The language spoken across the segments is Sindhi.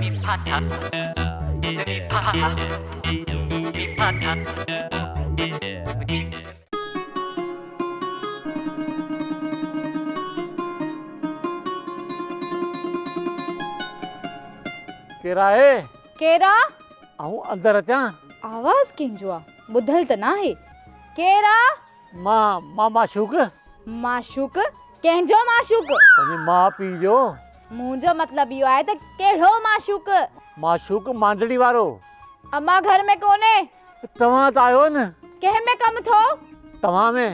ڪير آهي؟ ڪير آ؟ آئون اندر اچان؟ آواز ڪنهن جو آ؟ ٻڌل ته ناهي. ڪير آ؟ مان، مان معشوق. معشوق؟ ڪنهن جو معشوق؟ پنهنجي ماء پيء جو. منهنجو مطلب اهو آهي ته ڪهڙو معشوق؟ معشوق مانڊڙي وارو. امان گهر ۾ ڪونهي. توهان ته آهيو نه. ڪنهن ۾ ڪم ٿو؟ توهان ۾.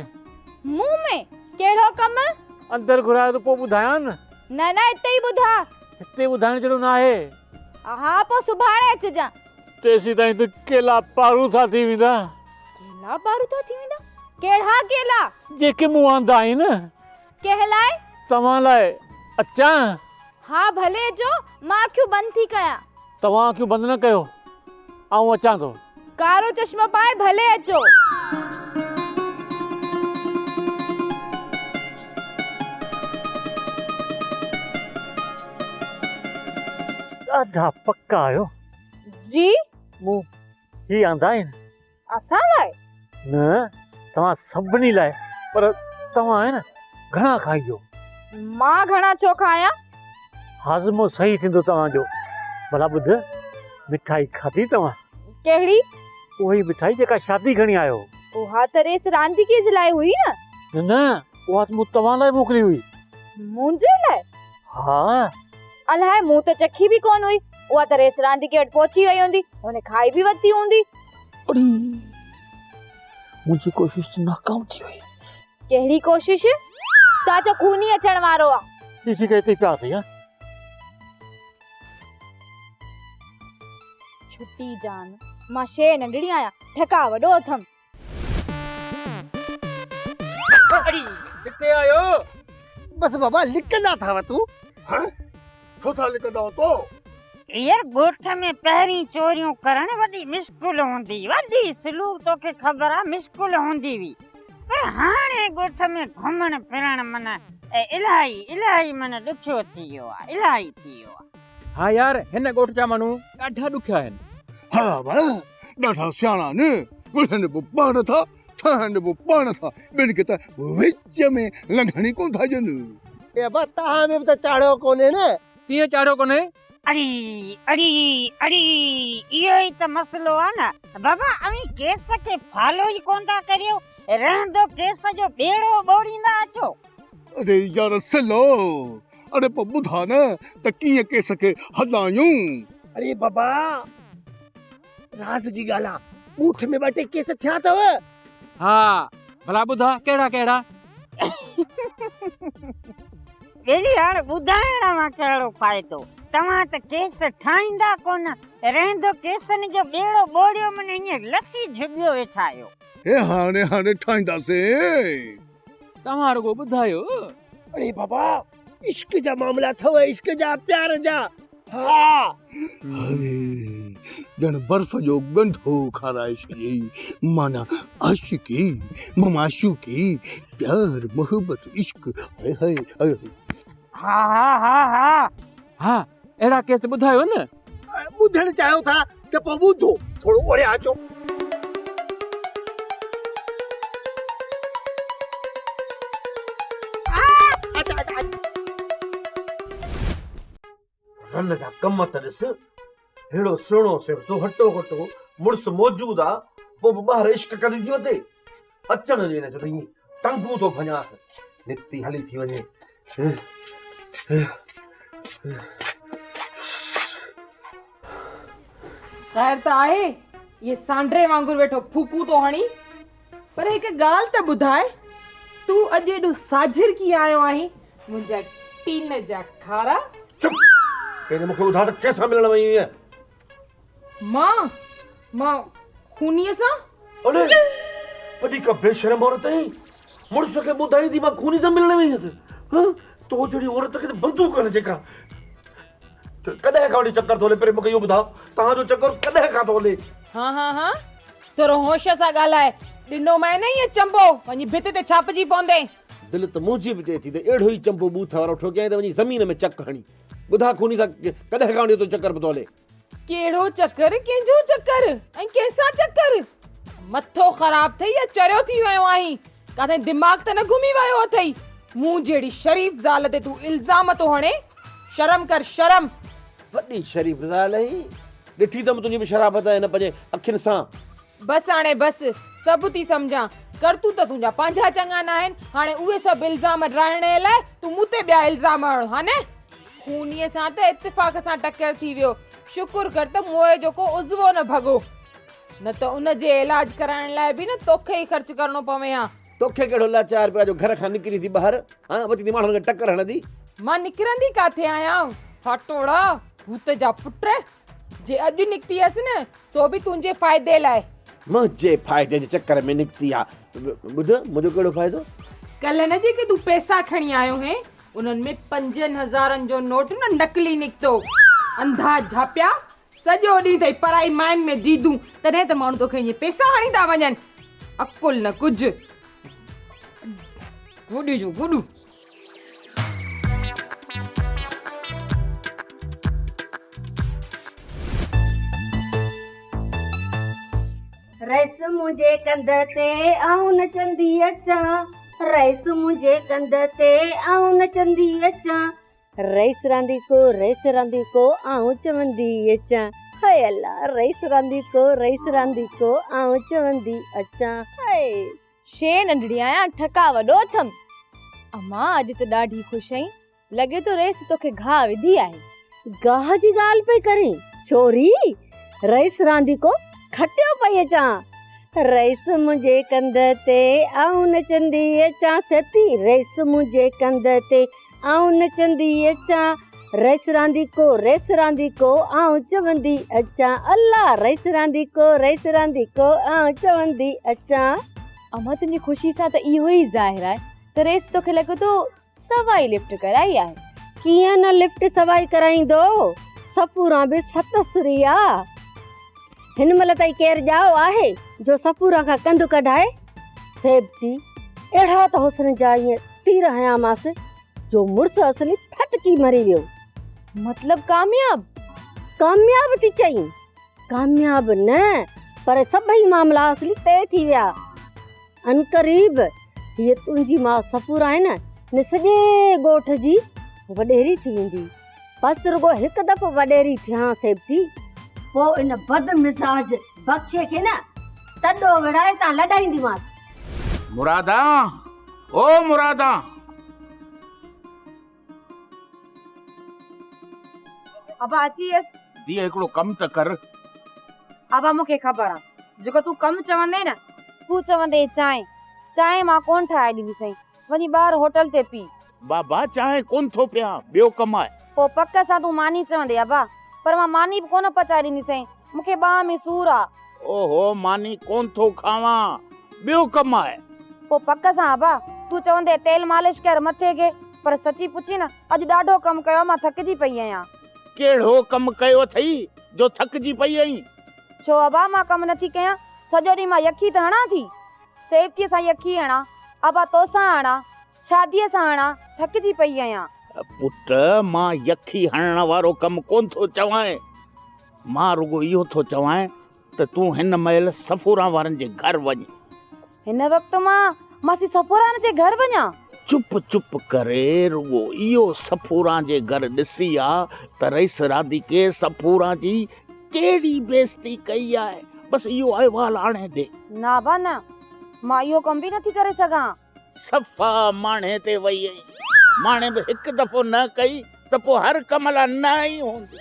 مون ۾ ڪهڙو ڪم؟ اندر گهرايو ته پوء ٻڌايان نه. نه نه اتي ئي ٻڌاء. هتي ٻڌائڻ جهڙو ناهي. ها پوء سڀاڻي اچجان. تيسيتائين ته ڪيلا پاروٿا ٿي ويندا. ڪيلا پاروٿا ٿي ويندا؟ ڪهڙا ڪيلا؟ جيڪي مون آندا آهن. ڪنهن لاء؟ توهان لاء. اچان؟ ها ڀلي اچو، مان اکيون بند ٿي ڪيان. توهان اکيون بند نه ڪيو، آئون اچان ٿو. ڪارو چشمو پائي ڀلي اچو. ڏاڍا پڪا آهيو. جي؟ مون هي آندا آهن. اسان لاء؟ نه، توهان سڀني لاء، پر توهان آهي نه گهڻا کائجو. مان گهڻا ڇو کايان؟ هاضمو صحيح ٿيندو توهان جو. ڀلا ٻڌ، مٺائي کاڌي توهان؟ ڪهڙي؟ اها ئي مٺائي جيڪا شادي کڻي آيو. اها ته ريس رانديڪي جي لاء هئي نه؟ نه نه، اها ته مون توهان لاء موڪلي هئي. منهنجي لاء؟ ها. الائي مون ته چکي به ڪونه هئي. اها ته ريس رانديڪي وٽ پهچي وئي هوندي، هن کائي به ورتي هوندي. اڙي، منهنجي ڪوشش ته ناڪام ٿي وئي. ڪهڙي ڪوشش؟ چاچو خوني اچڻ وارو آ. ٺيڪ ٺيڪ اتي ئي پيا اٿئي ها. ڇٽي جان، مان شيء ننڍڙي آهيان، ٺڪاء وڏو اٿم. اڙي ڪٿي آهيو؟ بس بابا لڪندا ٿا وتون. ها ڇو ٿا لڪندا وتو؟ ير ڳوٺ ۾ پهرين چوريون ڪرڻ وڏي مشڪل هوندي وڏي سلوڪ توکي خبر آ مشڪل هوندي هئي پر هاڻي ڳوٺ ۾ گهمڻ ڦرڻ من الاهي الاهي من ڏکيو ٿي ويو آ الاهي ٿي ويو آ. ها يار هن ڳوٺ جا ماڻهو ڏاڍا ڏکيا آهن. ها بابا ڏاڍا سياڻا آهن وڙهن به پاڻ ٿا ٺهن به پاڻ ٿا ٻين کي ته وچ ۾ لنگهڻ ئي ڪونه ٿا ڏين. اي ابا توهان ۾ به ته چاڙهيو ڪونهي نه. ڪيئن چاڙهيو ڪونهي؟ اڙي اڙي اڙي اهو ئي ته مسئلو آ نه بابا اوهين ڪيس کي فالو ئي ڪونه ٿا ڪريو رهندو ڪيس جو ٻيڙو ٻوڙيندا اچو. اڙي يار سلو اڙي پوء ٻڌاء نه ته ڪيئن ڪيس کي هلايون. اڙي بابا راز جي ڳالهه آ ڳوٺ ۾ ٻه ٽي ڪيس ٿيا اٿو. ها ڀلا ٻڌاء ڪهڙا ڪهڙا. ٻيلي هاڻ ٻڌائڻ مان ڪهڙو فائدو توهان ته ڪيس ٺاهيندا ڪونه رهندو ڪيسن جو ٻيڙو ٻوڙيو من ائين لسي جهڳيو ويٺا آهيو. هي هاڻي هاڻي ٺاهينداسين. توهان رڳو ٻڌايو. اڙي بابا عشق جا معاملا اٿو عشق جا پيار جا ها. هاء ڄڻ برف جو ڳنڍو کارائي ڇڏيئي معنيٰ عاشقي معشوقي پيار محبت عشق هاء هاء هاء. ها ها ها ها. ها اهڙا ڪيس ٻڌايو نه. ٻڌڻ چاهيو ٿا ته پوء ٻڌو ٿورو اوريان اچو. رن جا ڪم ته ڏس، ههڙو سهڻو سيبتو هٽو کٽو مڙس موجود آ، پوء به ٻاهر عشق ڪندي ٿي وتي. اچڻ ڏي نه ڇو ته ائين ٽنگون ٿو ڀڃانس، نڪتي هلي ٿي وڃي. خير ته آهي، اهي سانڊري وانگر ويٺو ڦوڪون ٿو هڻين. پر هڪ ڳالهه ته ٻڌاء، تون اڄ ايڏو ساجهر ڪيئن آيو آهين، منهنجا ٽين جا کارا؟ چپ! پهرين مون کي ٻڌاء ته ڪنهن سان ملڻ وئي هئينء؟ مان؟ مان خونيء سان؟ اڙي! وڏي ڪا بي شرم عورت آهين. مڙس کي ٻڌائيندي مان خوني سان ملڻ وئي هيس. هان! تو جهڙي عورت کي ته بندوق هڻجي ڪا. ڪڏهن کان وٺي چڪر ٿو هلي پهرين مون کي اهو ٻڌاء توهان جو چڪر ڪڏهن کان ٿو هلي؟ ها ها ها ٿورو هوش سان ڳالهاء. ڏنومانء نه ائين چنبو وڃي ڀت تي ڇاپجي پوندين. دل ته منهنجي به چئي ٿي ته اهڙو ئي چنبو ٻوٿ وارو ٺوڪيائين ته وڃي زمين ۾ چڪ هڻي. ٻڌاء خوني سان ڪڏهن کان وٺي تو چڪر پيو ٿو هلي؟ ڪهڙو چڪر، ڪنهن جو چڪر ۽ ڪنهن سان چڪر؟ مٿو خراب ٿئي يا چريو ٿي ويو آهين؟ ڪاٿي دماغ ته نه گهمي ويو اٿئي؟ مون جهڙي شريف زال تي تون الزام ٿو هڻين؟ شرم ڪر شرم! وڏي شريف زال آهين. ڏٺي اٿم تنهنجي به شرافت هن پنهنجي اکين سان. بس هاڻي بس، سڀ ٿي سمجهان. ڪرتوت تنهنجا پنهنجا چڱا ناهن، هاڻي اهي سڀ الزام ڊاهڻ جي لاء تون مون تي ٻيا الزام هڻ، ها نه؟ خونيء سان ته اتفاق سان ٽڪر ٿي ويو. شڪر ڪر ته موئي جو ڪو عضوو نه ڀڳو. نه ته ان جي علاج ڪرائڻ لاء به نه توکي ئي خرچ ڪرڻو پوي ها. توکي ڪهڙو لاچار پيو آهي جو گهر کان نڪرين ٿي ٻاهر، ها وتي ٿي ماڻهن کي ٽڪر هڻندي. مان نڪرندي ڪاٿي آهيان، ڦاٽوڙا، ڀوت جا پٽ. جي اڄ نڪتي هيس نه، سو به تنهنجي فائدي لاء. منهنجي فائدي جي چڪر ۾ نڪتي آ. ٻڌ، منهنجو ڪهڙو فائدو؟ ڪلهه نه جيڪي تون پئسا کڻي آيو هئين، انهن ۾ پنجن هزارن جو نوٽ نه نقلي نڪتو. انڌا جهاپيا، سڄو ڏينهن اٿئي پرائي ماين ۾ ديدون، تڏهن ته ماڻهو توکي ائين پئسا هڻي ٿا وڃن. عقل نه ڪجهه. گوڏي جو گوڏو. رئيس منهنجي ڪنڌ تي آئون نچندي اچان رئيس منهنجي ڪنڌ تي آئون نچندي اچان رئيس رانديڪو رئيس رانديڪو آئون چوندي اچان هاء الله رئيس رانديڪو رئيس رانديڪو آئون چوندي اچان هاء. شيء ننڍڙي آهيان ٺڪاء وڏو اٿم. امان اڄ ته ڏاڍي خوش آهين. لڳي ٿو رئيس توکي گاهه وڌي آهي. گاهه جي ڳالهه پئي ڪرين ڇوري، رئيس رانديڪو کٽيو پئي اچان. رئيس منهنجي ڪنڌ تي آئون نچندي اچان سيپي، رئيس منهنجي ڪنڌ تي آئون نچندي اچان. رئيس رانديڪو رئيس رانديڪو آئون چوندي اچان. الله رئيس رانديڪو رئيس رانديڪو آئون چوندي اچان. امان تنهنجي خوشي سان ته اهو ئي ظاهر آهي ته رئيس توکي لڳي ٿو سوائي لفٽ ڪرائي آهي. ڪيئن نه لفٽ سوائي ڪرائيندو، صفوران به ست سري آ. هن مهل تائين ڪير ڄائو آهي جو صفوران کان ڪنڌ ڪڍائي؟ سيبتي، اهڙا ته حسن جا ائين تير هنيامانس جو مڙس اصلي ڦٽڪي مري ويو. مطلب ڪامياب؟ ڪامياب ٿي چئين؟ ڪامياب نه پر سڀئي معاملا اصلي طئي ٿي ويا. عنقريب هيء تنهنجي ماء صفورا آهي نه، هن سڄي ڳوٺ جي وڏيري ٿي ويندي. بس رڳو هڪ دفعو وڏيري ٿيان سيبتي. پوء ان بد مزاج بخشي کي نه تڏو وڙهائي تان لڏائينديمانس. مرادان، او مرادان! ابا اچي ويس. ڌيء هڪڙو ڪم ته ڪر. ابا مون کي خبر آ جيڪو تون ڪم چوندين نه. تون چوندين چانهه. چانهه مان ڪونه ٺاهي ڏينديسئين. وڃي ٻاهر هوٽل تي پي. بابا چانهه ڪونه ٿو پيان ٻيو ڪم آهي. پوء پڪ سان تون ماني چوندين ابا. پر مان ماني به ڪونه پچائي ڏينديسئين. مون کي ٻانهن ۾ سور آ. اوهو ماني ڪونه ٿو کاوان ٻيو ڪم آهي. پوء پڪ سان ابا تون چوندين تيل مالش ڪر مٿي کي. پر سچي پڇين نه اڄ ڏاڍو ڪم ڪيو آ مان ٿڪجي پئي آهيان. ڪهڙو ڪم ڪيو اٿئي جو ٿڪجي پئي آهين؟ ڇو ابا مان ڪم نٿي ڪيان سڄو ڏينهن مان يکي ته هڻان ٿي. سيبتيء سان يکي هڻان ابا توسان هڻان شاديء سان هڻان ٿڪجي پئي آهيان. پٽ مان يکي هڻڻ وارو ڪم ڪونه ٿو چوانء. مان رڳو اهو ٿو چوانء ته تون هن مهل صفوران وارن جي گهر وڃ. هن وقت مان ماسي صفوران جي گهر وڃان؟ چپ چپ ڪري رڳو اهو صفوران جي گهر ڏسي آ ته رئيس رانديڪي صفوران جي ڪهڙي بيعزتي ڪئي آهي. بس اهو احوال آڻي ڏي. نه ابا نه، مان اهو ڪم به نٿي ڪري سگهان. صفا ماڻهي تي وئي آهين. ماڻهي به هڪ دفعو نه ڪئي ته پوء هر ڪم لاء نه ئي هوندي.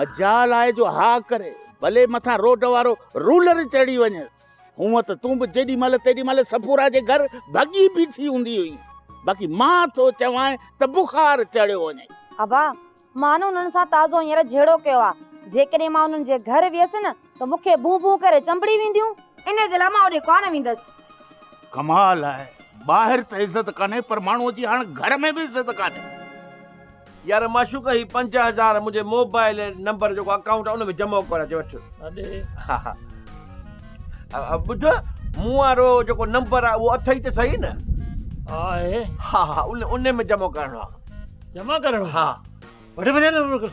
مجال آهي جو ها ڪري، ڀلي مٿان روڊ وارو رولر چڙهي وڃيس. هونء ته تون به جيڏي مهل تيڏي مهل صفورا جي گهر ڀڳي بيٺي هوندي هئين. باقي مان ٿو چوانء ته بخار چڙهيو وڃئي. ابا، مان نه انهن سان تازو هينئر جهيڙو ڪيو آ. جيڪڏهن مان انهن جي گهر ويس نه ته مون کي ڀون ڀون ڪري چنبڙي وينديون. انهيء جي لاء مان اوڏي ڪانه ويندس. ڪمال آهي، ٻاهر ته عزت ڪانهي پر ماڻهوء جي هاڻ گهر ۾ به عزت ڪانهي. يار معشوق هي 5000 منهنجي موبائل نمبر جيڪو اڪائونٽ آهي ان ۾ جمع ڪري اچ وٺ. اڏي. ها ها ٻڌ مون وارو جيڪو نمبر آهي اهو اٿئي ته صحيح نه. آهي. ها ها ان ان ۾ جمع ڪرڻو آهي. جمع ڪرڻو؟ ها. وٺي وڃي نه روڪ.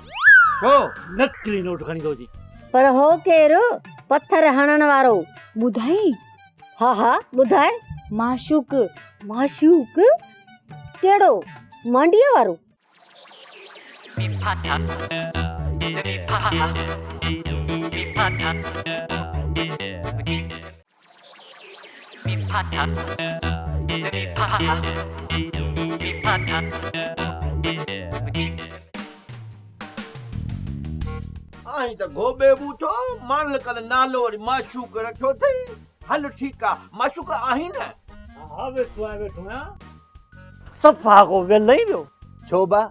ڇو؟ نقلي نوٽ کڻي ٿو اچين. پر هو ڪير پٿر هڻڻ وارو؟ ٻڌائين؟ ها ها ٻڌاء. معشوق. معشوق؟ ڪهڙو مانڊيء وارو؟ آهين ته گهوٻي ٻوٿو، مالڪ نالو وري معشوق رکيو اٿئي. هل ٺيڪ آ، معشوق آهين نه؟ ها ويٺو آهيان ويٺو آهيان. صفا ڪو ويل ئي ويو. ڇو با؟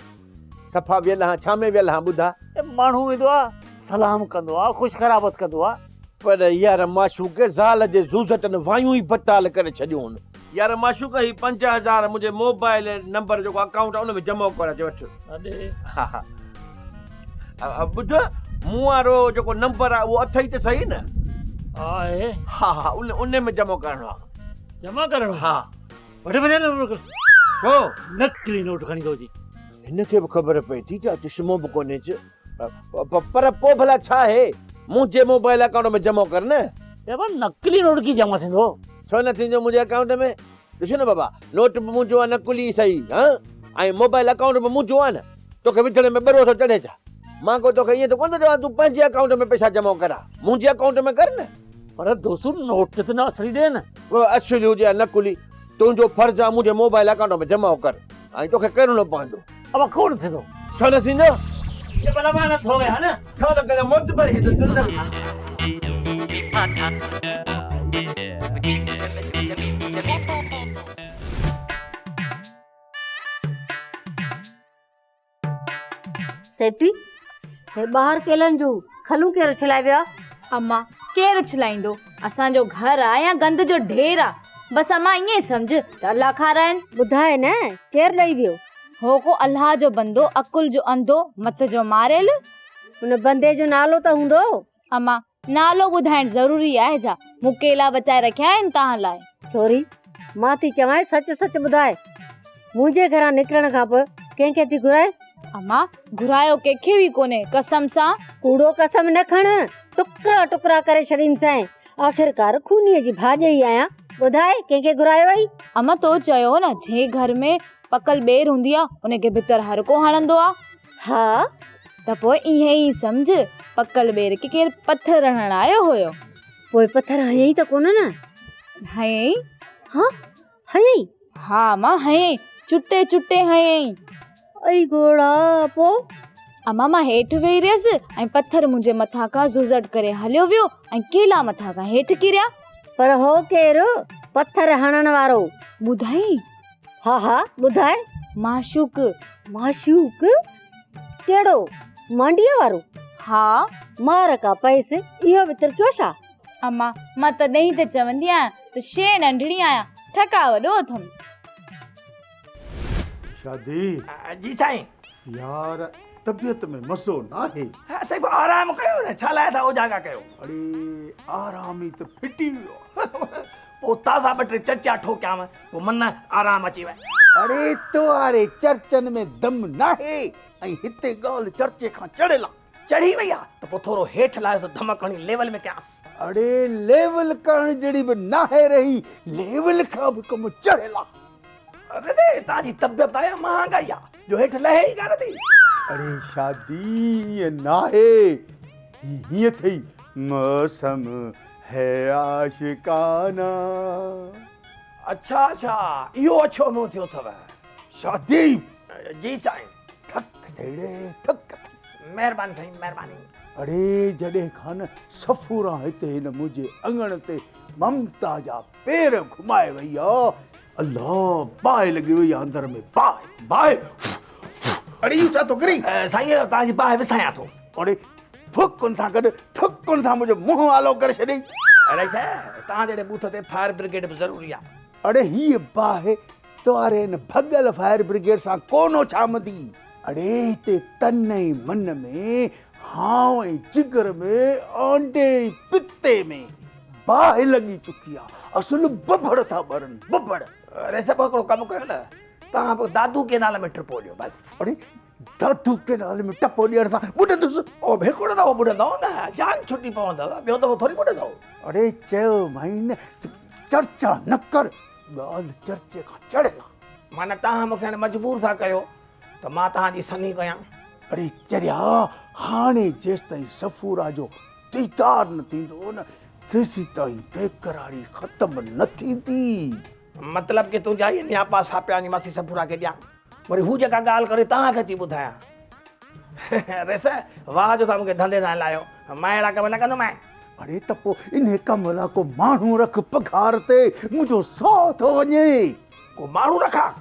صفا ويل هان ڇا ۾ ويل هان ٻڌا؟ ماڻهو ايندو آ سلام ڪندو آ خوش خرابت ڪندو آ. پر يار معشوق زال جي زوزٽن وايون ئي بتال ڪري ڇڏيون هن. يار معشوق هي 5000 منهنجي موبائل نمبر جيڪو اڪائونٽ آ ان ۾ جمع ڪرائي وٺ. اڏي. ها ها ٻڌ مون وارو جيڪو نمبر آ اهو اٿئي ته سهي نه. آهي. ها ها ان ۾ جمع ڪرڻو آ. جمع ڪرڻو؟ ها. وٺي وڃي نه روڪ. ڇو؟ نقلي نوٽ کڻي ٿو اچي. هن کي به خبر پئي ٿي ته چشمو به ڪونهي چ پر پوء ڀلا ڇا آهي؟ منهنجي موبائل اڪائونٽ ۾ جمع ڪر نه. بابا نقلي نوٽ ڪيئن جمع ٿيندو؟ ڇو نه ٿيندو منهنجي اڪائونٽ ۾؟ ڏس نه بابا نوٽ به منهنجو آهي نقلي ئي سهي هان ۽ موبائل اڪائونٽ به منهنجو آهي نه. توکي وجهڻ ۾ ٻرو ٿو چڙهي ڇا؟ مان ڪو توکي ائين ته ڪونه ٿو چوان تون پنهنجي اڪائونٽ ۾ پئسا جمع ڪرا منهنجي اڪائونٽ ۾ ڪر نه. پر دوستو نوٽ ته نه اصلي ڏي نه. پوء اصلي هجي يا نقلي تنهنجو فرض آ منهنجي موبائل اڪائونٽ ۾ جمع ڪر ۽ توکي ڪرڻو پوندو. ابا ڪونه ٿيندو. ڇو نه ٿيندو؟ اي ڀلا مان نه ٿو ويهان نه. ڇو نه ڪريان موت ڀري هت دلدل. سيٺي، هي ٻاهر ڪيلن جون کلون ڪير اڇلائي ويو آ؟ اما، ڪير اڇلائيندو؟ اسان جو گهر آ يا گند جو ڍير آ؟ بس اما ائين سمجهه ته الله کارائين. ٻڌاء نه، ڪير ڏئي ويو؟ هو ڪو الله جو بندو، عقل جو انڌو، مت جو ماريل. ان بندي جو نالو ته هوندو؟ اما، نالو ٻڌائڻ ضروري آهي ڇا؟ مون ڪيلا بچائي رکيا آهن توهان لاء. ڇوري، مان ٿي چوانء سچ سچ ٻڌاء، منهنجي گهران نڪرڻ کان پوء ڪنهن کي ٿي گهرائين؟ اما، گهرايو ڪنهن کي به ڪونهي، قسم سان. ڪوڙو قسم نه کڻ، ٽڪرا ٽڪرا ڪري ڇڏينديسانء. آخرڪار خونيء جي ڀاڄ ئي آهيان، ٻڌاء ڪنهن کي گهرايو اٿئي؟ اما، تو چيو هو نه، جنهن گهر ۾ پڪل ٻير هوندي آ، ان کي ڀتر هر ڪو هڻندو آ. ها. ته پوء ائين ئي سمجهه، پڪل ٻير کي ڪير پٿر هڻڻ آيو هيو. پوء پٿر هنيائين ته ڪونه نه؟ هنيائين. ها، هنيائين؟ ها امان هنيائين، چٽي چٽي هنيائين. اي گهوڙا، پوء؟ امان مان هيٺ ويهي رهيس ۽ پٿر منهنجي مٿان کان زوزٽ ڪري هليو ويو ۽ ڪيلا مٿان کان هيٺ ڪريا. پر هو ڪير پٿر هڻڻ وارو؟ ٻڌائين؟ ها ها ٻڌاء. معشوق. معشوق؟ ڪهڙو مانڊيء وارو؟ ها. مار ڪا پئس، اهو به ترڪيو ڇا؟ اما، مان تڏهن ئي ته چوندي آهيان ته شيء ننڍڙي آهيان، ٺڪاء وڏو اٿم. شادي. جي سائين. يار طبيعت ۾ مزو ناهي. سائين پوء آرام ڪيو نه، ڇا لاء ٿا اوجاڳا ڪيو؟ اڙي آرام ئي ته ڦٽي ويو آ. پوء تازا ٻه ٽي چرچا ٺوڪيانء، پوء من آرام اچي ويو. اڙي تو واري چرچن ۾ دم ناهي ۽ هتي ڳالهه چرچي کان چڙهيل آ. چڙهي وئي آ ته پوء ٿورو هيٺ لاهيس ته ڌمڪ هڻي ليول ۾ ڪيانس. اڙي ليول ڪرڻ جهڙي به ناهي رهي، ليول کان به ڪم چڙهيل آ. اڙي توهان جي طبيعت آ يا مهانگائي آ جو هيٺ لهي ئي ڪانه ٿي. اڙي شادي ائين ناهي، هي هيئن ٿئي موسم هي عاشقانه. اڇا اڇا اهو اڇو منهن ٿيو اٿو. شادي. جي سائين. ٿڪ ٿئي ڙي ٿڪ ٿئي. مهرباني سائين مهرباني. اڙي جڏهن کان نه صفوران هتي هن منهنجي اڱڻ تي ممتا جا پير گهمائي وئي آ الله باهه لڳي وئي آ اندر ۾ باهه باهه. اڙي اهو ڇا ٿو ڪرين. سائين توهان جي باهه وسايان ٿو. اڙي ڦڪن سان گڏ ٿڪن سان منهنجو منهن آلو ڪري ڇڏيئي. اڙي سائين توهان جهڙي ٻوٿ تي فائر برگيڊ به ضروري آ. اڙي هيء باهه توهاري هن ڀڳل فائر برگيڊ سان ڪونه اڇامندي. اڙي هتي تن ۽ من ۾، هانء ۽ جگر ۾، آنڊي ۽ پتي ۾ باهه لڳي چڪي آ. اصل ڀڀڙ ٿا ٻرن، ڀڀڙ. اڙي سڀ هڪڙو ڪم ڪيو نه، توهان به دادو ڪينال ۾ ٽپو ڏيو بس. اڙي دادو ڪينال ۾ ٽپو ڏيڻ سان ٻڏندس. او به هڪڙو دفعو ٻڏندؤ نه جان ڇٽي پوندؤ، ٻيو دفعو ٿوري ٻڏندؤ. اڙي چيومانء نه ته چرچا نه ڪر، ڳالهه چرچي کان چڙهيل آ. معنيٰ توهان مون کي هاڻي مجبور ٿا ڪيو ته مان توهان جي سنهي ڪيان. اڙي چريا، هاڻي جيستائين صفورا جو ديدار نه ٿيندو نه، تيسيتائين بيقراري ختم نه ٿيندي. مطلب ڪي تنهنجا اهي نياپا ساپيا وڃي ماسي صفورا کي ڏيان. وري هو جيڪا ڳالهه ڪري توهان کي اچي ٻڌايان. ريس، واهه جو توهان مون کي ڌنڌي سان لايو. مان اهڙا ڪم نه ڪندومانء. اڙي ته پوء انهي ڪم لاء ڪو ماڻهو رک پگهار تي، منهنجو ساهه ٿو وڃي. ڪو ماڻهو رکان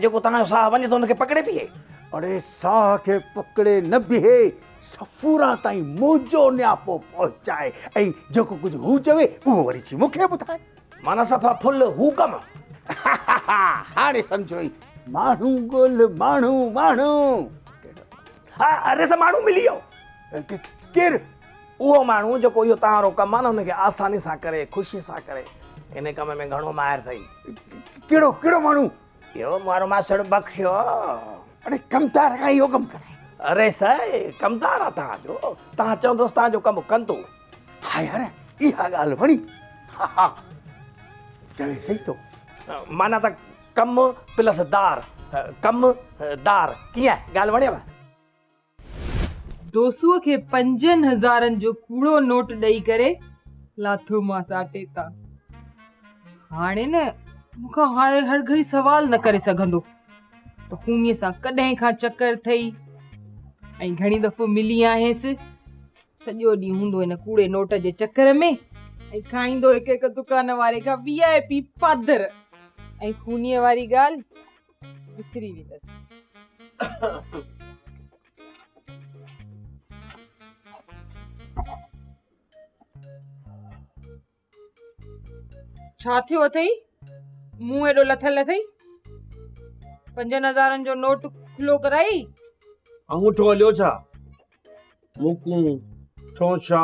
جيڪو توهان جو ساهه وڃي ٿو ان کي پڪڙي بيهي. اڙي ساهه کي پڪڙي نه بيهي، صفورا تائين منهنجو نياپو پهچائي ۽ جيڪو ڪجهه هو چوي اهو وري اچي مون کي ٻڌائي. معنيٰ صفا ڦل هو ڪم. هاڻي سمجهيو ئي ماڻهو ڳولهه ماڻهو ماڻهو. ها اري ته ماڻهو ملي ويو. ڪير؟ اهو ماڻهو جيڪو اهو توهان وارو ڪم آهي نه ان کي آساني سان ڪري خوشي سان ڪري ان ڪم ۾ گهڻو ماهر اٿئي. ڪهڙو ڪهڙو ماڻهو؟ اهو مون وارو ماسڙ بخشيو. اڙي ڪمدار کان اهو ڪم ڪرائي. اري سائين ڪمدار آ توهان جو توهان چوندس توهان جو ڪم ڪندو. ها يار اها ڳالهه وڻي. ها ها چوي صحيح ٿو. معنيٰ ته ڪم پلس دار ڪم دار ڪيئن ڳالهه وڻيو؟ دوسوء کي پنجن هزارن جو ڪوڙو نوٽ ڏئي ڪري لاٿومانس آٽي تان. هاڻي نه مون کان هاڻي هر گهڙي سوال نه ڪري سگهندو ته خونيء سان ڪڏهن کان چڪر ٿئي ۽ گهڻي دفعو ملي آهينس. سڄو ڏينهن هوندو هن ڪوڙي نوٽ جي چڪر ۾ ۽ کائيندو هڪ هڪ دڪان واري کان وي آء پي پادر ۽ خونيء واري ڳالهه وسري ويندس. ڇا ٿيو اٿئي؟ منهن ايڏو لٿل اٿئي؟ پنجن هزارن جو نوٽ کلو ڪرائي. انگوٺو هليو ڇا؟ مڪون، ٺونشا،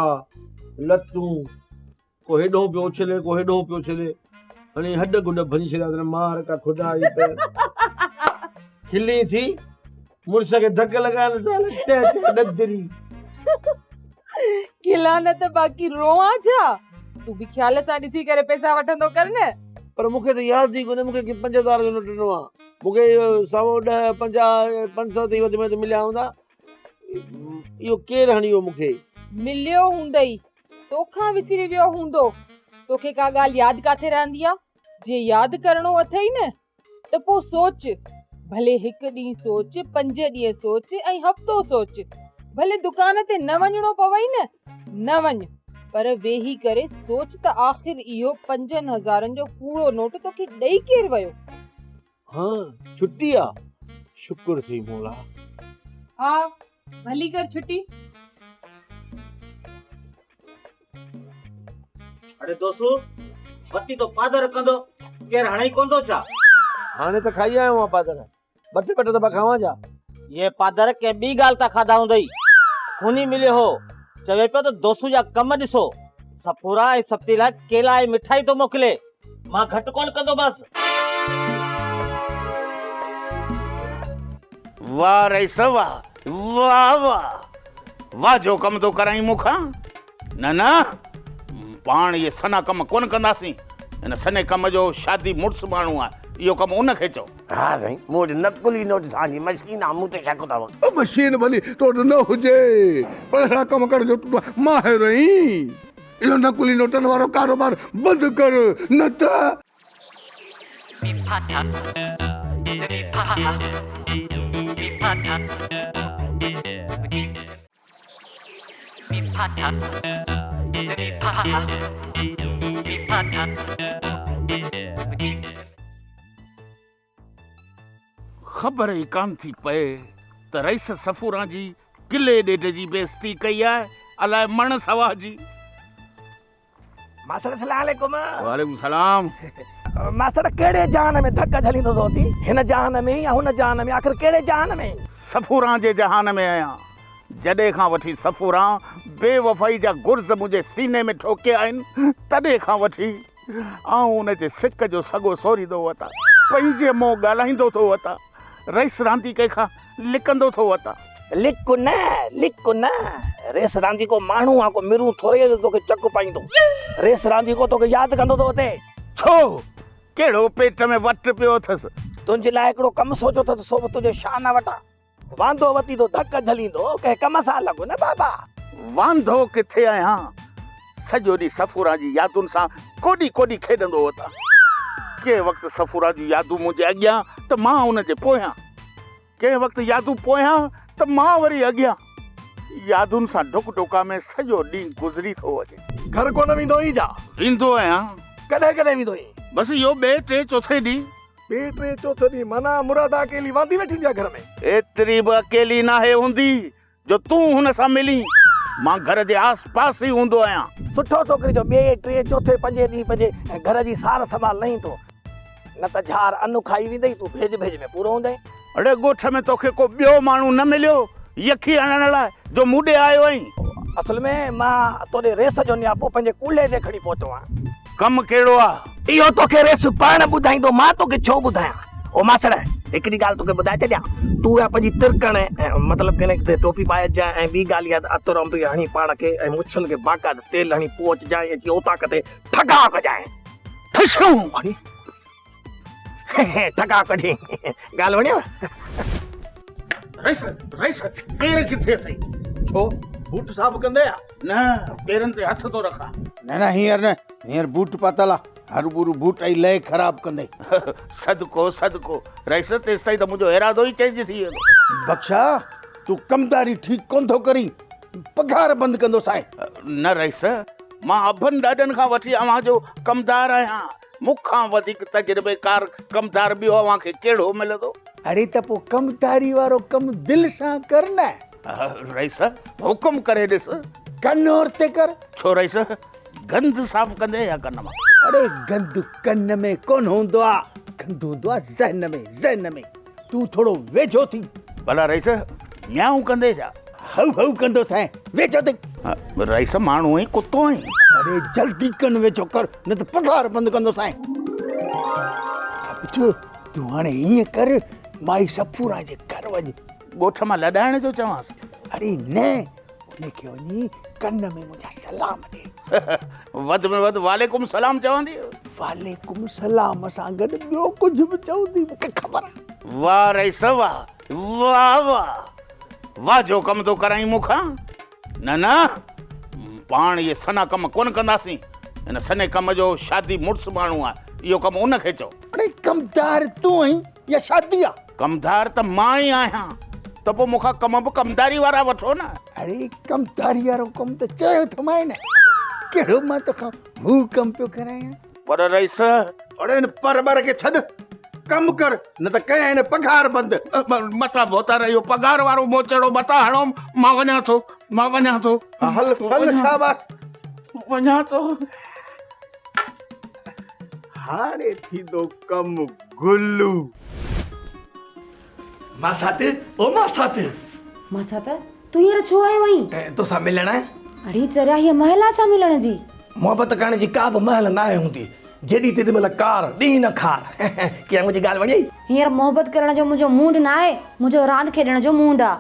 لتون، ڪو هيڏهون پيو اڇلي، ڪو هيڏهون پيو اڇلي. هڻي هڏ گڏ ڀڃي ڇڏيا اٿن، مار ڪا خدا جي ته. کلين ٿي، مڙس کي ڌڪ لڳائن زال ٽهه ٽهه ڏڌري. کلان نه ته باقي روئان ڇا؟ تون به خيال سان ڏسي ڪري پئسا وٺندو ڪر نه. پر مون کي ته ياد ئي ڪونهي مون کي ڪنهن 5000 جو نوٽ ڏنو آ. مون کي سوو ڏهه پنجاهه پنج سو تائين وڌ ۾ وڌ مليا هوندا. اهو ڪير هڻي ويو مون کي؟ مليو هوندئي. توکان وسري ويو هوندو. توکي ڪا ڳالهه ياد ڪاٿي رهندي آ؟ جي ياد ڪرڻو اٿئي نه ته پوء سوچ، ڀلي هڪ ڏينهن سوچ، پنج ڏينهن سوچ ۽ هفتو سوچ. ڀلي دڪان تي نه وڃڻو پوئي نه، نه وڃ، پر ويهي ڪري سوچ ته آخر اهو پنجن هزارن جو ڪوڙو نوٽ توکي ڏئي ڪير ويو؟ ها، ڇٽي آ، شڪر ٿئي مولا. ها، ڀلي ڪر ڇٽي. اڙي دوستو بتي تو پادر ڪندو ڪير هڻئي ڪون ٿو ڇا؟ هاڻي ته کائي آيو آهيان پادر، ٻه ٽي ٻه ٽي دفعا کاوان ڇا؟ اهي پادر ڪنهن ٻي ڳالهه تان کاڌا هوندئي. خوني مليو هو، چوي پيو ته دوستو جا ڪم ڏسو، سپورا ۽ سپتي لاء ڪيلا ۽ مٺائي ٿو موڪلي، مان گهٽ ڪونه ڪندومانس. واه رئيس واه، واه واه، واه جو ڪم ٿو ڪرائين مون کان. نه نه پاڻ اهي سنا ڪم ڪونه ڪنداسين. هن سنهي ڪم جو شادي مڙس ماڻهو آهي، اهو ڪم ان کي چئو. ها سائين، مون وٽ نقلي نوٽ ٺاهڻ جي مشين آهي، مون تي شڪ اٿو. مشين ڀلي تو وٽ نه هجي، پر اهڙا ڪم ڪرڻ جو تون ماهر آهين. اهو نقلي نوٽن وارو ڪاروبار بند ڪر، نه ته. خبر ئي ڪانه ٿي پئي ته رئيس صفوران جي ڪلي ڏيڍ جي بيعزتي ڪئي آهي الائي مڻ سوا جي. ماسڙ سلام عليڪم. وعليڪم سلام. ماسڙ ڪهڙي جهان ۾ ڌڪ جهليندو ٿو اٿين؟ هن جهان ۾ يا هن جهان ۾ آخر ڪهڙي جهان ۾؟ صفوران جي جهان ۾ آهيان. جڏهن کان وٺي صفوران بي وفائي جا گرز منهنجي سيني ۾ ٺوڪيا آهن، تڏهن کان وٺي آئون ان جي سڪ جو سڳو سوريندو وتان. پنهنجي منهن ڳالهائيندو ٿو وتان. رئيس رانديڪي کان لڪندو ٿو وتان. لڪ نه، لڪ نه. ريس رانديڪو ماڻهو آ، ڪو مرون ٿورئي آ جو توکي چڪ پائيندو. ريس رانديڪو توکي ياد ڪندو ٿو وتي. ڇو؟ ڪهڙو پيٽ ۾ وٽ پيو اٿس؟ تنهنجي لاء هڪڙو ڪم سوچيو اٿس، سو به تنهنجي شان وٽان. واندو وتي ٿو ڌڪ جهليندو، ڪنهن ڪم سان لڳ نه بابا. واندو ڪٿي آهيان، سڄو ڏينهن صفوران جي يادن سان ڪوڏي ڪوڏي کيڏندو وتان. ڪنهن وقت صفوران جون يادون منهنجي اڳيان ته مان ان جي پويان. ڪنهن وقت يادون پويان ته مان وري اڳيان. يادن سان ڍڪ ڍڪا ۾ سڄو ڏينهن گذري ٿو وڃي. گهر ڪونه ويندو آهين ڇا؟ ويندو آهيان. ڪڏهن ڪڏهن ويندو آهين؟ بس اهو ٻئي ٽئين چوٿين ڏينهن. ٻئي ٽئين چوٿين ڏينهن معنيٰ مرادا اڪيلي واندي ويٺي هوندي آهي گهر ۾. ايتري به اڪيلي ناهي هوندي جو تون هن سان ملين. مان گهر جي آس پاس ئي هوندو آهيان. سٺو ٿو ڪرين جو ٻئي ٽئين چوٿين پنجين ڏينهن پنهنجي گهر جي سار سنڀال لهين ٿو. نه ته جھار ان کائي ويندئي، تون ڀيڄ ڀيڄ ۾ پورو هوندين. اڙي ڳوٺ ۾ توکي ڪو ٻيو ماڻهو نه مليو يکي هڻڻ لاء جو مون ڏي آيو آهين؟ اصل ۾ مان توڏي ريس جو نياپو پنهنجي ڪلهي تي کڻي پهتو آهيان. ڪم ڪهڙو آ؟ اهو توکي ريس پاڻ ٻڌائيندو، مان توکي ڇو ٻڌايان؟ او ماسڙ، هڪڙي ڳالهه توکي ٻڌائي ڇڏيان، تون اها پنهنجي ترڪڻ ۽ مطلب ڪنهن تي ٽوپي پائي اچجانء ۽ ٻي ڳالهه اها ته عطر انبڙي هڻي پاڻ کي ۽ مڇن کي باقاعده تيل هڻي پوء اچجانء ۽ اچي اوطاق تي ٺڪاء ڪجانء. ٺشون! ٺڪاء ڪڍي ڳالهه وڻيو؟ رئيس، رئيس، پير ڪٿي اٿئي؟ ڇو، بوٽ صاف ڪندي آ؟ نه، پيرن تي هٿ ٿو رکان. نه نه هينئر نه، هينئر بوٽ پاتل آ، هروڀرو بوٽ ئي لئه خراب ڪندي. صدقو، صدقو، رئيس تيستائين ته منهنجو ارادو ئي چينج ٿي ويندو. بخشا، تون ڪمداري ٺيڪ ڪونه ٿو ڪرين، پگهار بند ڪندوسانء. نه رئيس، مان ابن ڏاڏن کان وٺي اوهان جو ڪمدار آهيان. مون کان وڌيڪ تجربيڪار ڪمدار ٻيو اوهان کي ڪهڙو ملندو؟ اڙي ته پوء ڪمداري وارو ڪم دل سان ڪر نه. رئيس، حڪم ڪري ڏس. ڪن اور تي ڪر. ڇو رئيس، گند صاف ڪندي يا ڪن مان؟ اڙي گند ڪن ۾ ڪونه هوندو آ، گند هوندو آ ذهن ۾، ذهن ۾. تون ٿورو ويجهو ٿي. ڀلا رئيس، ميائون ڪندي ڇا؟ هو هو ڪندوسانء، ويجهو ٿي. رئيس، ماڻهو آهين ڪتو آهين؟ اڙي جلدي ڪن ويجهو ڪر، نه ته پگهار بند ڪندوسانء. ٻڌ، تون هاڻي ائين ڪر، مائي صفوران جي گهر وڃ. ڳوٺ مان لڏائڻ جو چوانس؟ اڙي نه، ان کي وڃي ڪن ۾ منهنجا سلام ڏي. وڌ ۾ وڌ وعليڪم سلام چوندي. وعليڪم سلام سان گڏ ٻيو ڪجهه به چوندي مون کي خبر آ. واه رئيس واه، واه واه، واه جو ڪم ٿو ڪرائين مون کان. نه نه، پاڻ اهي سنها ڪم ڪونه ڪنداسين. هن سنهي ڪم جو شادي مڙس ماڻهو آهي، اهو ڪم ان کي چئو. اڙي ڪمدار تون آهين يا شادي آ؟ ڪمدار ته مان ئي آهيان، ته پوء مون کان ڪم به ڪمداري وارا وٺو نه. اڙي ڪمداري وارو ڪم ته چيو ٿومانء نه، ڪهڙو مان توکان هو ڪم پيو ڪرايان. پر رئيس. اڙي هن پر ٻر کي ڇڏ، ڪم ڪر، نه ته ڪيان هن پگهار بند. متان ڀوتار اهو پگهار وارو موچڙو متان هڻو، مان وڃان ٿو، مان وڃان ٿو. هل هل شاباس. وڃان ٿو. هاڻي ٿيندو ڪم گلو. ماسات، او ماسات. ماسات، تون هينئر ڇو آيو آهين؟ توسان ملڻ. اڙي چريا، هيء مهل آ ڇا ملڻ جي؟ محبت ڪرڻ جي ڪا به مهل ناهي هوندي. جيڏي تيڏي مهل ڪار، ڏينهن نه خار. ڪيئن منهنجي ڳالهه وڻيئي؟ هينئر محبت ڪرڻ جو منهنجو مونڊ ناهي، منهنجو راند کيڏڻ جو مونڊ آ.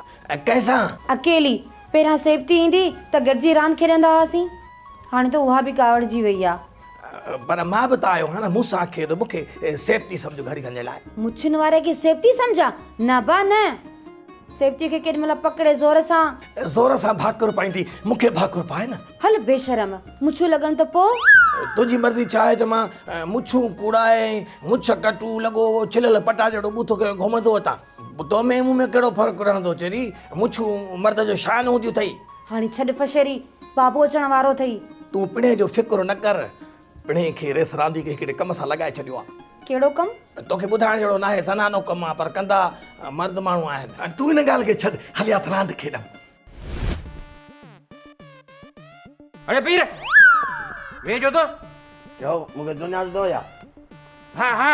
ڪنهن سان؟ اڪيلي. پهريان سيبتي ايندي ته گڏجي راند کيڏندا هئاسين. هاڻي ته اها به ڪاوڙجي وئي آ. پر مان به ته آيو آهيان نه، مون سان کيڏ، مون کي سيبتي سمجهه گهڙي کن جي لاء. مڇين واري کي سيبتي سمجهان؟ نه با نه. سيبتيء کي ڪيڏي مهل پڪڙي زور سان. زور سان ڀاڪر پائيندي، مون کي ڀاڪر پاء نه. هل بيشرم، مڇون لڳن ته پوء؟ تنهنجي مرضي ڇا آهي ته مان مڇون ڪوڙائي ۽ مڇ ڪٽو لڳو ڇليل پٽا جهڙو ٻوٿ ڪيو گهمندو وتان. تو ۾ مون ۾ ڪهڙو فرق رهندو چري، مڇون مرد جو شان هونديون اٿئي. هاڻي ڇڏ فشري، بابو اچڻ وارو اٿئي. تون پڻهين جو فڪر نه ڪر، پڻهين کي ريس راندي کي هڪڙي ڪم سان لڳائي ڇڏيو آ. ڪهڙو ڪم؟ توکي ٻڌائڻ جهڙو ناهي، زنانو ڪم آ، پر ڪندا مرد ماڻهو آهن. تون ان ڳالهه کي ڇڏ، هلي آ ته راند کيڏون. اڙي پير، ويهه جو ته. چئو، مون کي سڃاڻندو يا؟ ها ها.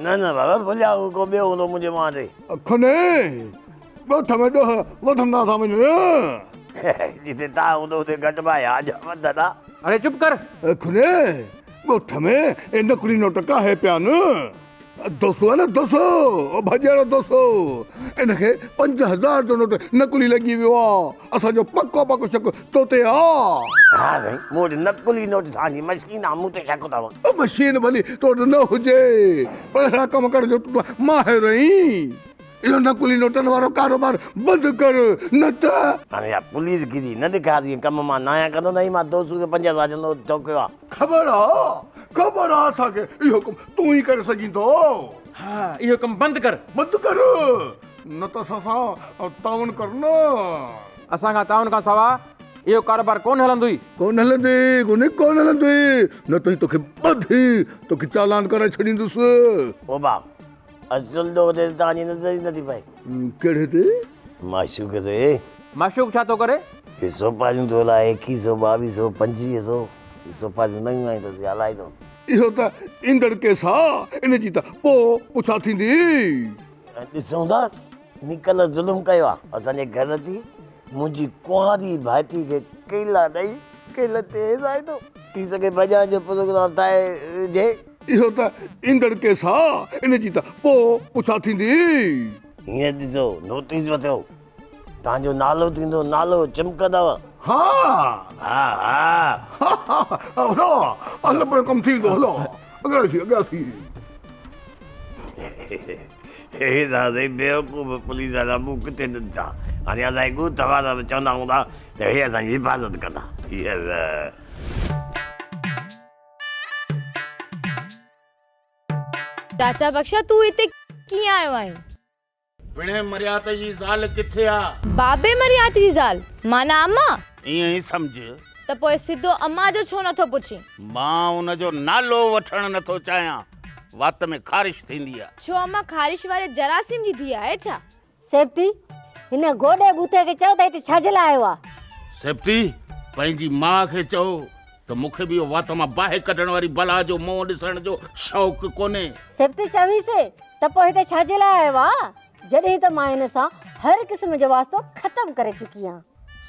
نه نه بابا، ڀليا هو ڪو ٻيو هوندو منهنجي منهن تي. کني، ڳوٺ ۾ ڏوهه وڌندا ٿا وڃن. جتي تان هوندو اتي گهٽبا يا اڃا وڌندا. اڙي چپ ڪر. کني، ڳوٺ ۾ اهي نقلي نوٽ ڪاهي پيا آهن. دوسو آهي نه دوسو، او ڀڄيڙو دوسو، ان کي 5000 جو نوٽ نقلي لڳي ويو آ. اسان جو پڪو پڪو شڪ تو تي آ. ها سائين، مون وٽ نقلي نوٽ ٺاهڻ جي مشين آ، مون تي شڪ اٿو. او مشين ڀلي تو وٽ نه هجي، پر اهڙا ڪم ڪرڻ جو تون ماهر آهين. اهو نقلي نوٽن وارو ڪاروبار بند ڪر نه ته. هاڻي اها پوليس گيري نه ڏيکار جيئن ڪم مان ناهيان ڪندو نه ئي مان دوسو کي 5000 جو نوٽ ٺوڪيو آ. خبر آ، خبر آ اسان کي اهو ڪم تون ئي ڪري سگهين ٿو. ها اهو ڪم بند ڪر. بند ڪر نه ته اسان سان تعاون ڪر نه. اسان کان تعاون کان سوا اهو ڪاروبار ڪونه هلندوئي. ڪونه هلندي، ڪونه ڪونه هلندوئي، نه ته توکي ٻڌي توکي چالان ڪرائي ڇڏيندس. او باب، اصل ڏوهه تي ته توهان جي نظر ئي نٿي پئي. ڪهڙي تي؟ معشوق تي. معشوق ڇا ٿو ڪري؟ هي سوپاريون ٿو هلائي، ايڪيهه سو، ٻاويهه سو، پنجويهه سو، هي سوپاريون نيون آيون اٿس، هي هلائي ٿو. اهو ته ايندڙ ڪيس آ، ان جي ته پوء پڇا ٿيندي. ڏسون ٿا، نڪل ظلم ڪيو آ، اسان جي گهر اچي منهنجي ڪنواري ڀائٽي کي ڪيلا ڏئي، ڪيلن تي هيسائي ٿو. ٿي سگهي ڀڄائڻ جو پروگرام ٺاهي هجي. اهو ته ايندڙ ڪيس آ، ان جي ته پوء پڇا ٿيندي. هينئر ڏسو نوٽيس وٺو، توهان جو نالو ٿيندو، نالو چمڪندو. ها ها ها. هلو هل پوء ڪم ٿي ويندو، هلو اڳيان ٿي، اڳيان ٿي. هي ته سائين بيوقوف پوليس وارا مون ڪٿي نه ڏٺا. هاڻي اسان جي ڳوٺ وارا به چوندا هوندا ته هي اسان جي حفاظت ڪندا. چاچا بخشا تون هتي ڪيئن آيو آهين؟ پڻهين مريات جي زال ڪٿي آ؟ بابي مريات جي زال معنيٰ اما؟ ائين ئي سمجهه. ته پوء سڌو اما جو ڇو نٿو پڇين؟ مان ان جو نالو وٺڻ نٿو چاهيان، وات ۾ خارش ٿيندي آ. ڇو اما خارش واري جراثيم جي ڌيء آهي ڇا؟ سيبتي، هن گوڏي ٻوٿي کي چئو ته هتي ڇا جي لاء آيو آ؟ سيبتي، پنهنجي ماء کي چئو ته مون کي به اهو وات مان باهه ڪڍڻ واري بلا جو منهن ڏسڻ جو شوق ڪونهي. سيبتي چويس ته پوء هتي ڇا جي لاء آيو آ؟ جڏهن ته مان هن سان هر قسم جو واسطو ختم ڪري چڪي آهيان.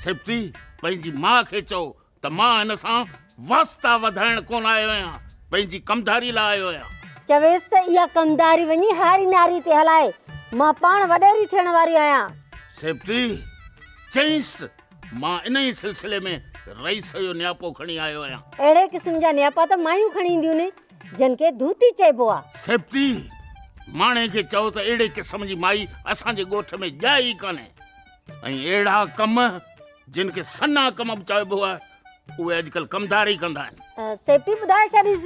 سيبتي، پنهنجي ماء کي چئو ته مان هن سان واسطا وڌائڻ ڪونه آيو آهيان، پنهنجي ڪمداري لاء آيو آهيان. چويس ته اها ڪمداري وڃي هاري ناري تي هلائي، مان پاڻ وڏيري ٿيڻ واري آهيان. سيبتي، چئينس ته مان انهيء سلسلي ۾ رئيس جو نياپو کڻي آيو آهيان. اهڙي قسم جا نياپا ته مايون کڻي اينديون ني، جن کي ڌوتي چئبو آ. سيبتي، ماڻهي کي چئو ته اهڙي قسم جي مائي اسان جي ڳوٺ ۾ ڄائي ئي ڪانهي ۽ اهڙا ڪم جن کي سنا ڪم به چئبو آهي، اهي اڄڪلهه ڪمدار ئي ڪندا آهن. سيبتي ٻڌائي ڇڏيس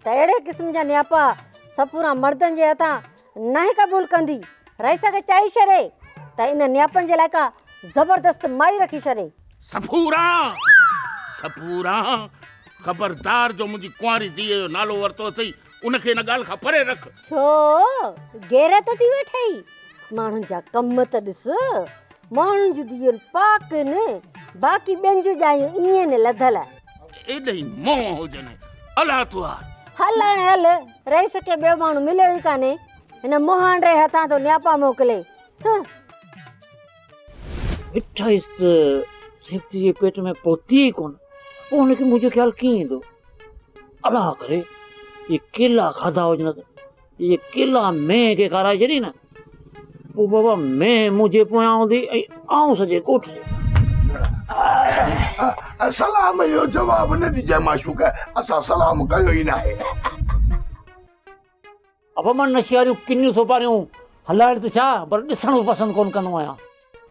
ته اهڙي قسم جا نياپا سپورا مردن جي هٿان ناهي قبول ڪندي. رئيس کي چئي ڇڏي ته ان نياپن جي لاء ڪا زبردست مائي رکي ڇڏي. سڦورا! سڦورا! خبردار جو منهنجي ڪنواري ڌيء جو نالو ورتو اٿئي، ان کي ان ڳالهه کان پري رک. ڇو؟ غيرت ٿي ويٺئي؟ ماڻهن جا ڪم ته ڏس، ماڻهن جون ڌيئر پاڪ آهن، باقي ٻين جون ڄايون ائين نه لڌل. ايڏي منهن هجن، الله تو آر. هل هاڻي هل، رئيس کي ٻيو ماڻهو مليو ئي ڪانهي، هن مهانڊي هٿان ٿو نياپا موڪلي. هه. مٺائيس ته سيبتي جي پيٽ ۾ پهتي ئي ڪونه، پوء هن کي منهنجو خيال ڪيئن ايندو؟ الله ڪري اهي ڪيلا کاڌا هجن ته اهي ڪيلا مينهن کي کارائي ڇڏي نه، پوء بابا مينهن منهنجي پويان هوندي ۽ آئون سڄي ڳوٺ جي پويان. سلام جو جواب نه ڏجانء معشوق، اسان سلام ڪيو ئي ناهي. ابا مان نشي واريون ڪنيون سوپاريون هلائڻ ته ڇا پر ڏسڻ به پسند ڪونه ڪندو آهيان.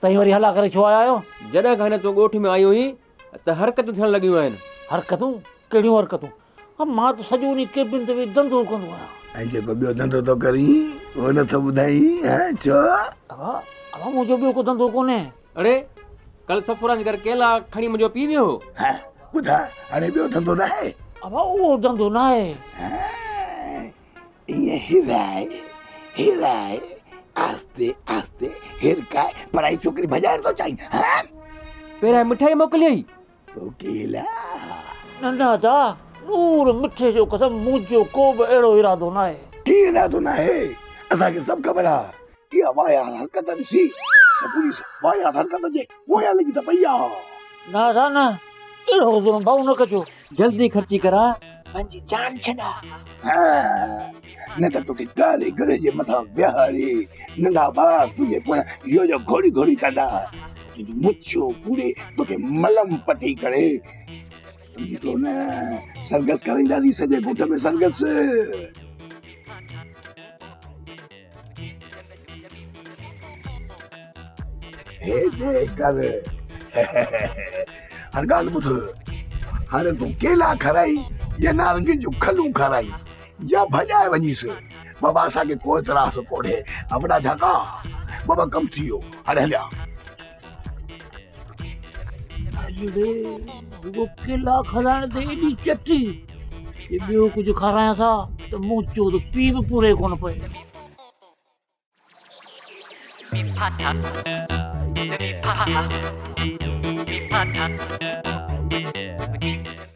تئين وري هلا ڪري ڇو آيا آهيو؟ جڏهن کان هن تون ڳوٺ ۾ آيو هئين ته حرڪتون ٿيڻ لڳيون آهن. حرڪتون؟ ڪهڙيون حرڪتون؟ ها مان ته سڄو ڏينهن ڪيبن تي ويهي ڌنڌو ڪندو آهيان. ۽ جيڪو ٻيو ڌنڌو ٿو ڪرين اهو نه ٿو ٻڌائين ها ڇو؟ ابا ابا منهنجو ٻيو ڪو ڌنڌو ڪونهي. اڙي ڪل سفوران جي گهر ڪيلا کڻي منهنجو پيء ويو هو. ها ٻڌاء هاڻي ٻيو ڌنڌو ناهي؟ ابا اهو ڌنڌو ناهي. ائين هيرائي هيرائي آهستي آهستي هرڪائي پرائي ڇوڪري ڀڄائڻ ٿو چاهين ها؟ پهريان مٺائي موڪلي هئي. پوء ڪيلا. ننڍا ادا نور مٺي جو قسم منهنجو ڪو به اهڙو ارادو ناهي. ڪيئن ارادو ناهي؟ اسان کي سڀ خبر آ. اها واهيات حرڪت ڏسي ته پوليس واهيات حرڪت جي پويان لڳي ته پئي آ. نه ادا نه اهڙو ظلم ڀائو نه ڪجو. جلدي خرچي ڪراء پنهنجي جان ڇڏاء. ها نه ته توکي ڪاري گڙي جي مٿان ويهاري ننڍا ٻار تنهنجي پويان يو يو گهوڙي گهوڙي ڪندا. تنهنجون مڇون ڪوڙي توکي ملم پٽي ڪري سمجهين ٿو نه سرگس ڪرائينداسين سڄي ڳوٺ ۾ سرگس. هيڏي ڪر. هاڻي ڳالهه ٻڌ، هاڻي تون ڪيلا کارائين يا نارنگين جون کلون کارائين يا ڀڄائي وڃيس، بابا اسان کي ڪو اعتراض ڪونهي. وڏا جهاڪا، بابا ڪم ٿي ويو، هاڻي هليا. اڙي رڳو ڪيلا کارائڻ تي ايڏي چٽي، جي ٻيو ڪجهه کارايانس ها ته مون چيو ته پيء به پوري ڪونه پئي.